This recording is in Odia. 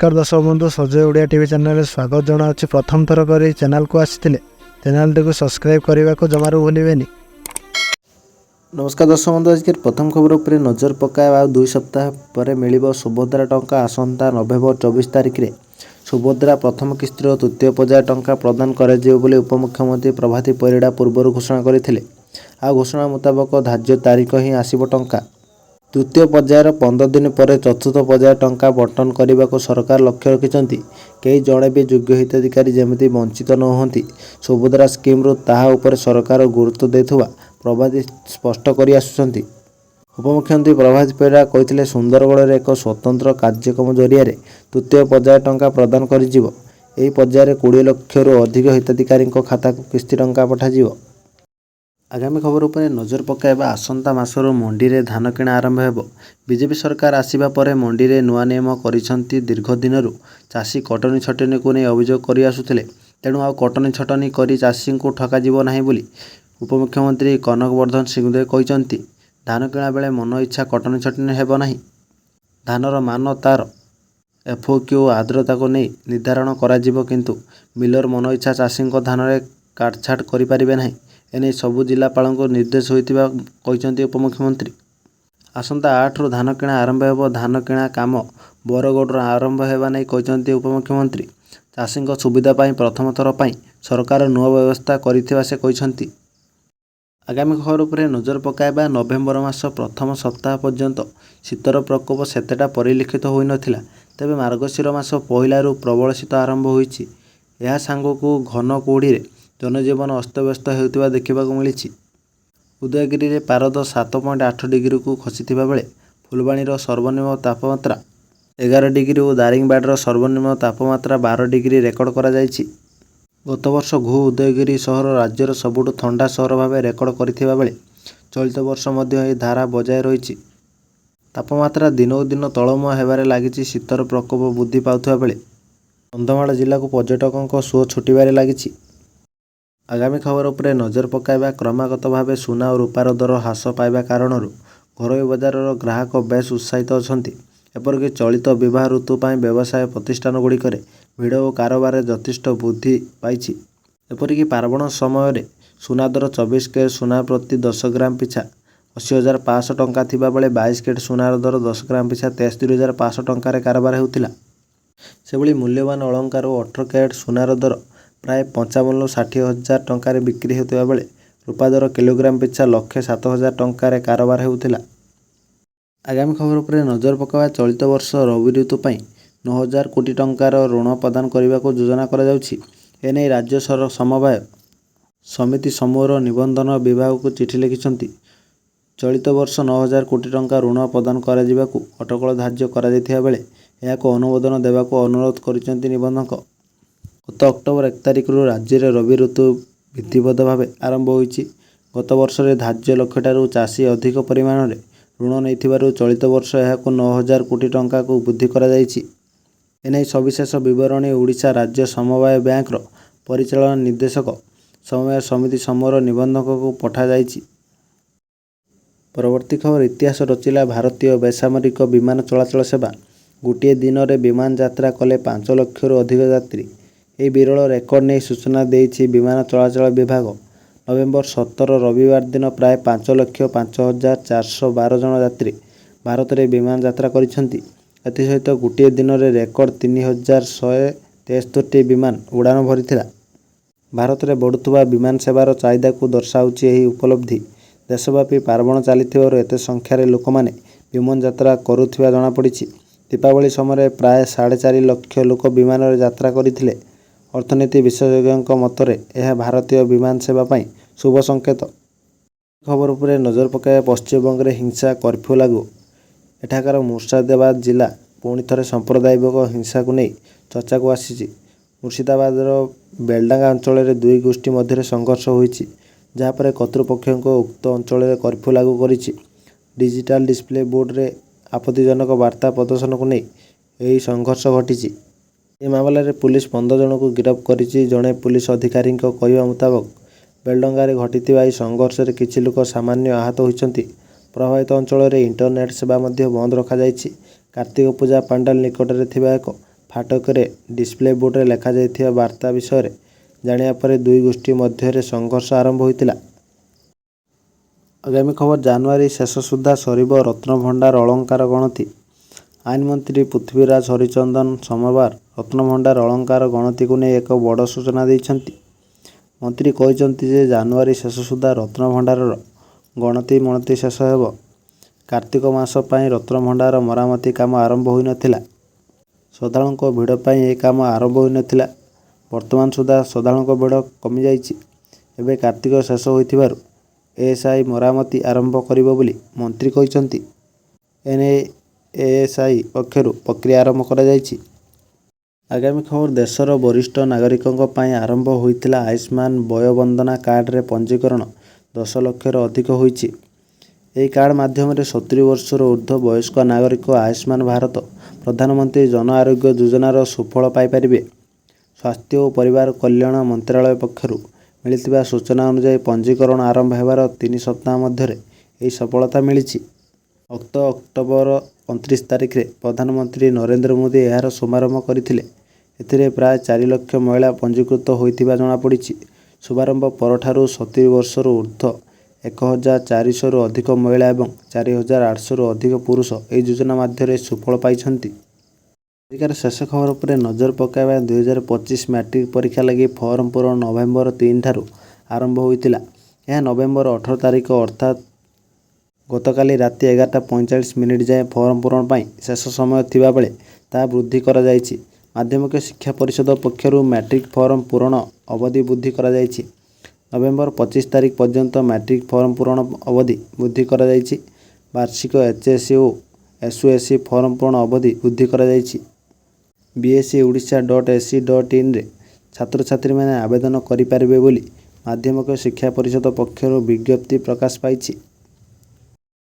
ନମସ୍କାର ଦର୍ଶକ ବନ୍ଧୁ, ସଜୟ ଓଡ଼ିଆ ଟିଭି ଚ୍ୟାନେଲରେ ସ୍ୱାଗତ ଜଣାଉଛି। ପ୍ରଥମ ଥର କରି ଚ୍ୟାନେଲକୁ ଆସିଥିଲେ ଚ୍ୟାନେଲଟିକୁ ସବସ୍କ୍ରାଇବ୍ କରିବାକୁ ଜମାରୁ ଭୁଲିବେନି। ନମସ୍କାର ଦର୍ଶକ ବନ୍ଧୁ, ଆଜିକାର ପ୍ରଥମ ଖବର ଉପରେ ନଜର ପକାଇବା। ଆଉ 2 ସପ୍ତାହ ପରେ ମିଳିବ ସୁଭଦ୍ରା ଟଙ୍କା। ଆସନ୍ତା ନଭେମ୍ବର 24 ତାରିଖରେ ସୁଭଦ୍ରା ପ୍ରଥମ କିସ୍ତିର ତୃତୀୟ ପର୍ଯ୍ୟାୟ ଟଙ୍କା ପ୍ରଦାନ କରାଯିବ ବୋଲି ଉପମୁଖ୍ୟମନ୍ତ୍ରୀ ପ୍ରଭାତୀ ପରିଡ଼ା ପୂର୍ବରୁ ଘୋଷଣା କରିଥିଲେ। ଆଉ ଘୋଷଣା ମୁତାବକ ଧାର୍ଯ୍ୟ ତାରିଖ ହିଁ ଆସିବ ଟଙ୍କା। ତୃତୀୟ ପର୍ଯ୍ୟାୟର 15 ଦିନ ପରେ ଚତୁର୍ଥ ପର୍ଯ୍ୟାୟ ଟଙ୍କା ବଣ୍ଟନ କରିବାକୁ ସରକାର ଲକ୍ଷ୍ୟ ରଖିଛନ୍ତି। କେହି ଜଣେ ବି ଯୋଗ୍ୟ ହିତାଧିକାରୀ ଯେମିତି ବଞ୍ଚିତ ନ ହୁଅନ୍ତି ସୁଭଦ୍ରା ସ୍କିମ୍ରୁ, ତାହା ଉପରେ ସରକାର ଗୁରୁତ୍ୱ ଦେଉଥିବା ପ୍ରଭାତୀ ସ୍ପଷ୍ଟ କରି ଆସୁଛନ୍ତି। ଉପମୁଖ୍ୟମନ୍ତ୍ରୀ ପ୍ରଭାତୀ ପରିଡ଼ା କହିଥିଲେ, ସୁନ୍ଦରଗଡ଼ରେ ଏକ ସ୍ୱତନ୍ତ୍ର କାର୍ଯ୍ୟକ୍ରମ ଜରିଆରେ ତୃତୀୟ ପର୍ଯ୍ୟାୟ ଟଙ୍କା ପ୍ରଦାନ କରାଯିବ। ଏହି ପର୍ଯ୍ୟାୟରେ 20 ଲକ୍ଷରୁ ଅଧିକ ହିତାଧିକାରୀଙ୍କ ଖାତାକୁ କିସ୍ତି ଟଙ୍କା ପଠାଯିବ। ଆଗାମୀ ଖବର ଉପରେ ନଜର ପକାଇବା। ଆସନ୍ତା ମାସରୁ ମଣ୍ଡିରେ ଧାନ କିଣା ଆରମ୍ଭ ହେବ। ବିଜେପି ସରକାର ଆସିବା ପରେ ମଣ୍ଡିରେ ନୂଆ ନିୟମ କରିଛନ୍ତି। ଦୀର୍ଘ ଦିନରୁ ଚାଷୀ କଟନୀ ଛଟନୀକୁ ନେଇ ଅଭିଯୋଗ କରିଆସୁଥିଲେ। ତେଣୁ ଆଉ କଟନୀ ଛଟନୀ କରି ଚାଷୀଙ୍କୁ ଠକାଯିବ ନାହିଁ ବୋଲି ଉପମୁଖ୍ୟମନ୍ତ୍ରୀ କନକ ବର୍ଦ୍ଧନ ସିଂହଦେଓ କହିଛନ୍ତି। ଧାନ କିଣା ବେଳେ ମନଇଚ୍ଛା କଟନୀ ଛଟନୀ ହେବ ନାହିଁ। ଧାନର ମାନ, ତାର ଏଫ୍ଓକ୍ୟୁ, ଆର୍ଦ୍ରତାକୁ ନେଇ ନିର୍ଦ୍ଧାରଣ କରାଯିବ। କିନ୍ତୁ ମିଲର ମନଇଚ୍ଛା ଚାଷୀଙ୍କ ଧାନରେ କାଟଛାଣ୍ଟ କରିପାରିବେ ନାହିଁ। ଏନେଇ ସବୁ ଜିଲ୍ଲାପାଳଙ୍କୁ ନିର୍ଦ୍ଦେଶ ହୋଇଥିବା କହିଛନ୍ତି ଉପମୁଖ୍ୟମନ୍ତ୍ରୀ। ଆସନ୍ତା 8ରୁ ଧାନ କିଣା ଆରମ୍ଭ ହେବ। ଧାନ କିଣା କାମ ବରଗଡ଼ରୁ ଆରମ୍ଭ ହେବା ନେଇ କହିଛନ୍ତି ଉପମୁଖ୍ୟମନ୍ତ୍ରୀ। ଚାଷୀଙ୍କ ସୁବିଧା ପାଇଁ ପ୍ରଥମ ଥର ପାଇଁ ସରକାର ନୂଆ ବ୍ୟବସ୍ଥା କରିଥିବା ସେ କହିଛନ୍ତି। ଆଗାମୀ ଖବର ଉପରେ ନଜର ପକାଇବା। ନଭେମ୍ବର ମାସ ପ୍ରଥମ ସପ୍ତାହ ପର୍ଯ୍ୟନ୍ତ ଶୀତର ପ୍ରକୋପ ସେତେଟା ପରିଲକ୍ଷିତ ହୋଇନଥିଲା। ତେବେ ମାର୍ଗଶିର ମାସ ପହିଲାରୁ ପ୍ରବଳ ଶୀତ ଆରମ୍ଭ ହୋଇଛି। ଏହା ସାଙ୍ଗକୁ ଘନ କୁହୁଡ଼ିରେ ଜନଜୀବନ ଅସ୍ତବ୍ୟସ୍ତ ହେଉଥିବା ଦେଖିବାକୁ ମିଳିଛି। ଉଦୟଗିରିରେ ପାରଦ 7.8 ଡିଗ୍ରୀକୁ ଖସିଥିବା ବେଳେ ଫୁଲବାଣୀର ସର୍ବନିମ୍ନ ତାପମାତ୍ରା 11 ଡିଗ୍ରୀ ଓ ଦାରିଙ୍ଗବାଡ଼ିର ସର୍ବନିମ୍ନ ତାପମାତ୍ରା 12 ଡିଗ୍ରୀ ରେକର୍ଡ କରାଯାଇଛି। ଗତବର୍ଷ ଉଦୟଗିରି ସହର ରାଜ୍ୟର ସବୁଠୁ ଥଣ୍ଡା ସହର ଭାବେ ରେକର୍ଡ କରିଥିବା ବେଳେ ଚଳିତ ବର୍ଷ ମଧ୍ୟ ଏହି ଧାରା ବଜାୟ ରହିଛି। ତାପମାତ୍ରା ଦିନକୁ ଦିନ ତଳମୁହାଁ ହେବାରେ ଲାଗିଛି। ଶୀତର ପ୍ରକୋପ ବୃଦ୍ଧି ପାଉଥିବା ବେଳେ କନ୍ଧମାଳ ଜିଲ୍ଲାକୁ ପର୍ଯ୍ୟଟକଙ୍କ ସୁଅ ଛୁଟିବାରେ ଲାଗିଛି। ଆଗାମୀ ଖବର ଉପରେ ନଜର ପକାଇବା। କ୍ରମାଗତ ଭାବେ ସୁନା ଓ ରୂପାର ଦର ହ୍ରାସ ପାଇବା କାରଣରୁ ଘରୋଇ ବଜାରର ଗ୍ରାହକ ବେଶ୍ ଉତ୍ସାହିତ ଅଛନ୍ତି। ଏପରିକି ଚଳିତ ବିବାହ ଋତୁ ପାଇଁ ବ୍ୟବସାୟ ପ୍ରତିଷ୍ଠାନଗୁଡ଼ିକରେ ଭିଡ଼ ଓ କାରବାରରେ ଯଥେଷ୍ଟ ବୃଦ୍ଧି ପାଇଛି। ଏପରିକି ପାର୍ବଣ ସମୟରେ ସୁନା ଦର 24 କ୍ୟାରେଟ୍ ସୁନା ପ୍ରତି 10 ଗ୍ରାମ ପିଛା 80,500 ଟଙ୍କା ଥିବା ବେଳେ 22 କ୍ୟାରେଟ୍ ସୁନାର ଦର 10 ଗ୍ରାମ ପିଛା 73,500 ଟଙ୍କାରେ କାରବାର ହେଉଥିଲା। ସେହିଭଳି ମୂଲ୍ୟବାନ ଅଳଙ୍କାର ଓ 18 କ୍ୟାରେଟ୍ ସୁନାର ଦର ପ୍ରାୟ 55ରୁ 60 ହଜାର ଟଙ୍କାରେ ବିକ୍ରି ହେଉଥିବା ବେଳେ ରୂପା ଦର କିଲୋଗ୍ରାମ ପିଛା 1,07,000 ଟଙ୍କାରେ କାରବାର ହେଉଥିଲା। ଆଗାମୀ ଖବର ଉପରେ ନଜର ପକାଇବା। ଚଳିତ ବର୍ଷ ରବି ଋତୁ ପାଇଁ 9,000 କୋଟି ଟଙ୍କାର ଋଣ ପ୍ରଦାନ କରିବାକୁ ଯୋଜନା କରାଯାଉଛି। ଏନେଇ ରାଜ୍ୟ ସମବାୟ ସମିତି ସମୂହର ନିବନ୍ଧନ ବିଭାଗକୁ ଚିଠି ଲେଖିଛନ୍ତି। ଚଳିତ ବର୍ଷ 9,000 କୋଟି ଟଙ୍କା ଋଣ ପ୍ରଦାନ କରାଯିବାକୁ ଅଟକଳ ଧାର୍ଯ୍ୟ କରାଯାଇଥିବା ବେଳେ ଏହାକୁ ଅନୁମୋଦନ ଦେବାକୁ ଅନୁରୋଧ କରିଛନ୍ତି ନିବନ୍ଧକ। ଗତ ଅକ୍ଟୋବର 1 ତାରିଖରୁ ରାଜ୍ୟରେ ରବି ଋତୁ ବିଧିବଦ୍ଧ ଭାବେ ଆରମ୍ଭ ହୋଇଛି। ଗତ ବର୍ଷରେ ଧାର୍ଯ୍ୟ ଲକ୍ଷ୍ୟଠାରୁ ଚାଷୀ ଅଧିକ ପରିମାଣରେ ଋଣ ନେଇଥିବାରୁ ଚଳିତ ବର୍ଷ ଏହାକୁ 9,000 କୋଟି ଟଙ୍କାକୁ ବୃଦ୍ଧି କରାଯାଇଛି। ଏନେଇ ସବିଶେଷ ବିବରଣୀ ଓଡ଼ିଶା ରାଜ୍ୟ ସମବାୟ ବ୍ୟାଙ୍କର ପରିଚାଳନା ନିର୍ଦ୍ଦେଶକ, ସମବାୟ ସମିତି ସମୂହର ନିବନ୍ଧକଙ୍କୁ ପଠାଯାଇଛି। ପରବର୍ତ୍ତୀ ଖବର, ଇତିହାସ ରଚିଲା ଭାରତୀୟ ବେସାମରିକ ବିମାନ ଚଳାଚଳ ସେବା। ଗୋଟିଏ ଦିନରେ ବିମାନ ଯାତ୍ରା କଲେ 5 ଲକ୍ଷରୁ ଅଧିକ ଯାତ୍ରୀ। ଏହି ବିରଳ ରେକର୍ଡ ନେଇ ସୂଚନା ଦେଇଛି ବିମାନ ଚଳାଚଳ ବିଭାଗ। ନଭେମ୍ବର 17 ରବିବାର ଦିନ ପ୍ରାୟ 5,05,412 ଜଣ ଯାତ୍ରୀ ଭାରତରେ ବିମାନ ଯାତ୍ରା କରିଛନ୍ତି। ଏଥିସହିତ ଗୋଟିଏ ଦିନରେ ରେକର୍ଡ 3173ଟି ବିମାନ ଉଡ଼ାଣ ଭରିଥିଲା। ଭାରତରେ ବଢ଼ୁଥିବା ବିମାନ ସେବାର ଚାହିଦାକୁ ଦର୍ଶାଉଛି ଏହି ଉପଲବ୍ଧି। ଦେଶବ୍ୟାପୀ ପାର୍ବଣ ଚାଲିଥିବାରୁ ଏତେ ସଂଖ୍ୟାରେ ଲୋକମାନେ ବିମାନ ଯାତ୍ରା କରୁଥିବା ଜଣାପଡ଼ିଛି। ଦୀପାବଳି ସମୟରେ ପ୍ରାୟ 4.5 ଲକ୍ଷ ଲୋକ ବିମାନରେ ଯାତ୍ରା କରିଥିଲେ। ଅର୍ଥନୀତି ବିଶେଷଜ୍ଞଙ୍କ ମତରେ ଏହା ଭାରତୀୟ ବିମାନ ସେବା ପାଇଁ ଶୁଭ ସଙ୍କେତ। ଖବର ଉପରେ ନଜର ପକାଇବା। ପଶ୍ଚିମବଙ୍ଗରେ ହିଂସା, କର୍ଫ୍ୟୁ ଲାଗୁ। ଏଠାକାର ମୁର୍ଶିଦାବାଦ ଜିଲ୍ଲା ପୁଣି ଥରେ ସାମ୍ପ୍ରଦାୟିକ ହିଂସାକୁ ନେଇ ଚର୍ଚ୍ଚାକୁ ଆସିଛି। ମୁର୍ଶିଦାବାଦର ବେଲଡାଙ୍ଗା ଅଞ୍ଚଳରେ ଦୁଇ ଗୋଷ୍ଠୀ ମଧ୍ୟରେ ସଂଘର୍ଷ ହୋଇଛି, ଯାହାପରେ କର୍ତ୍ତୃପକ୍ଷଙ୍କ ଉକ୍ତ ଅଞ୍ଚଳରେ କର୍ଫ୍ୟୁ ଲାଗୁ କରିଛି। ଡିଜିଟାଲ ଡିସପ୍ଲେ ବୋର୍ଡରେ ଆପତ୍ତିଜନକ ବାର୍ତ୍ତା ପ୍ରଦର୍ଶନକୁ ନେଇ ଏହି ସଂଘର୍ଷ ଘଟିଛି। ଏହି ମାମଲାରେ ପୁଲିସ 15 ଜଣଙ୍କୁ ଗିରଫ କରିଛି। ଜଣେ ପୁଲିସ ଅଧିକାରୀଙ୍କ କହିବା ମୁତାବକ, ବେଲଡଙ୍ଗାରେ ଘଟିଥିବା ଏହି ସଂଘର୍ଷରେ କିଛି ଲୋକ ସାମାନ୍ୟ ଆହତ ହୋଇଛନ୍ତି। ପ୍ରଭାବିତ ଅଞ୍ଚଳରେ ଇଣ୍ଟରନେଟ୍ ସେବା ମଧ୍ୟ ବନ୍ଦ ରଖାଯାଇଛି। କାର୍ତ୍ତିକ ପୂଜା ପାଣ୍ଡାଲ ନିକଟରେ ଥିବା ଏକ ଫାଟକରେ ଡିସପ୍ଲେ ବୋର୍ଡରେ ଲେଖାଯାଇଥିବା ବାର୍ତ୍ତା ବିଷୟରେ ଜାଣିବା ପରେ ଦୁଇ ଗୋଷ୍ଠୀ ମଧ୍ୟରେ ସଂଘର୍ଷ ଆରମ୍ଭ ହୋଇଥିଲା। ଆଗାମୀ ଖବର, ଜାନୁଆରୀ ଶେଷ ସୁଦ୍ଧା ସରିବ ରତ୍ନଭଣ୍ଡାର ଅଳଙ୍କାର ଗଣତି। ଆଇନ ମନ୍ତ୍ରୀ ପୃଥ୍ୱୀରାଜ ହରିଚନ୍ଦନ ସୋମବାର ରତ୍ନଭଣ୍ଡାର ଅଳଙ୍କାର ଗଣତିକୁ ନେଇ ଏକ ବଡ଼ ସୂଚନା ଦେଇଛନ୍ତି। ମନ୍ତ୍ରୀ କହିଛନ୍ତି ଯେ ଜାନୁଆରୀ ଶେଷ ସୁଦ୍ଧା ରତ୍ନଭଣ୍ଡାରର ଗଣତି ମଣତି ଶେଷ ହେବ। କାର୍ତ୍ତିକ ମାସ ପାଇଁ ରତ୍ନଭଣ୍ଡାର ମରାମତି କାମ ଆରମ୍ଭ ହୋଇନଥିଲା। ଶ୍ରଦ୍ଧାଳୁଙ୍କ ଭିଡ଼ ପାଇଁ ଏହି କାମ ଆରମ୍ଭ ହୋଇନଥିଲା। ବର୍ତ୍ତମାନ ସୁଦ୍ଧା ଶ୍ରଦ୍ଧାଳୁଙ୍କ ଭିଡ଼ କମିଯାଇଛି। ଏବେ କାର୍ତ୍ତିକ ଶେଷ ହୋଇଥିବାରୁ ଏଏସ୍ଆଇ ମରାମତି ଆରମ୍ଭ କରିବ ବୋଲି ମନ୍ତ୍ରୀ କହିଛନ୍ତି। ଏନେଇ ଏଏସ୍ଆଇ ପକ୍ଷରୁ ପ୍ରକ୍ରିୟା ଆରମ୍ଭ କରାଯାଇଛି। ଆଗାମୀ ଖବର, ଦେଶର ବରିଷ୍ଠ ନାଗରିକଙ୍କ ପାଇଁ ଆରମ୍ଭ ହୋଇଥିଲା ଆୟୁଷ୍ମାନ ବୟୋ ବନ୍ଦନା କାର୍ଡରେ ପଞ୍ଜୀକରଣ 10 ଲକ୍ଷରୁ ଅଧିକ ହୋଇଛି। ଏହି କାର୍ଡ ମାଧ୍ୟମରେ 70 ବର୍ଷରୁ ଊର୍ଦ୍ଧ୍ୱ ବୟସ୍କ ନାଗରିକ ଆୟୁଷ୍ମାନ ଭାରତ ପ୍ରଧାନମନ୍ତ୍ରୀ ଜନ ଆରୋଗ୍ୟ ଯୋଜନାର ସୁଫଳ ପାଇପାରିବେ। ସ୍ୱାସ୍ଥ୍ୟ ଓ ପରିବାର କଲ୍ୟାଣ ମନ୍ତ୍ରାଳୟ ପକ୍ଷରୁ ମିଳିଥିବା ସୂଚନା ଅନୁଯାୟୀ, ପଞ୍ଜୀକରଣ ଆରମ୍ଭ ହେବାର 3 ସପ୍ତାହ ମଧ୍ୟରେ ଏହି ସଫଳତା ମିଳିଛି। ଗତ ଅକ୍ଟୋବର 29 ତାରିଖରେ ପ୍ରଧାନମନ୍ତ୍ରୀ ନରେନ୍ଦ୍ର ମୋଦି ଏହାର ଶୁଭାରମ୍ଭ କରିଥିଲେ। ଏଥିରେ ପ୍ରାୟ 4 ଲକ୍ଷ ମହିଳା ପଞ୍ଜୀକୃତ ହୋଇଥିବା ଜଣାପଡ଼ିଛି। ଶୁଭାରମ୍ଭ ପରଠାରୁ 70 ବର୍ଷରୁ ଊର୍ଦ୍ଧ୍ୱ 1400ରୁ ଅଧିକ ମହିଳା ଏବଂ 4800ରୁ ଅଧିକ ପୁରୁଷ ଏହି ଯୋଜନା ମାଧ୍ୟମରେ ସୁଫଳ ପାଇଛନ୍ତି। ଆଜିକାର ଶେଷ ଖବର ଉପରେ ନଜର ପକାଇବା। 2025 ମ୍ୟାଟ୍ରିକ୍ ପରୀକ୍ଷା ଲାଗି ଫର୍ମ ପୂରଣ ନଭେମ୍ବର 3ଠାରୁ ଆରମ୍ଭ ହୋଇଥିଲା। ଏହା ନଭେମ୍ବର 18 ତାରିଖ, ଅର୍ଥାତ୍ ଗତକାଲି ରାତି 11ଟା 45 ମିନିଟ୍ ଯାଏଁ ଫର୍ମ ପୂରଣ ପାଇଁ ଶେଷ ସମୟ ଥିବାବେଳେ ତାହା ବୃଦ୍ଧି କରାଯାଇଛି। ମାଧ୍ୟମିକ ଶିକ୍ଷା ପରିଷଦ ପକ୍ଷରୁ ମ୍ୟାଟ୍ରିକ୍ ଫର୍ମ ପୂରଣ ଅବଧି ବୃଦ୍ଧି କରାଯାଇଛି। ନଭେମ୍ବର 25 ତାରିଖ ପର୍ଯ୍ୟନ୍ତ ମ୍ୟାଟ୍ରିକ୍ ଫର୍ମ ପୂରଣ ଅବଧି ବୃଦ୍ଧି କରାଯାଇଛି। ବାର୍ଷିକ ଏଚ୍ଏସ୍ସି ଓ ଏସ୍ୟୁଏସ୍ସି ଫର୍ମ ପୂରଣ ଅବଧି ବୃଦ୍ଧି କରାଯାଇଛି। bseodisha.ac.inରେ ଛାତ୍ରଛାତ୍ରୀମାନେ ଆବେଦନ କରିପାରିବେ ବୋଲି ମାଧ୍ୟମିକ ଶିକ୍ଷା ପରିଷଦ ପକ୍ଷରୁ ବିଜ୍ଞପ୍ତି ପ୍ରକାଶ ପାଇଛି।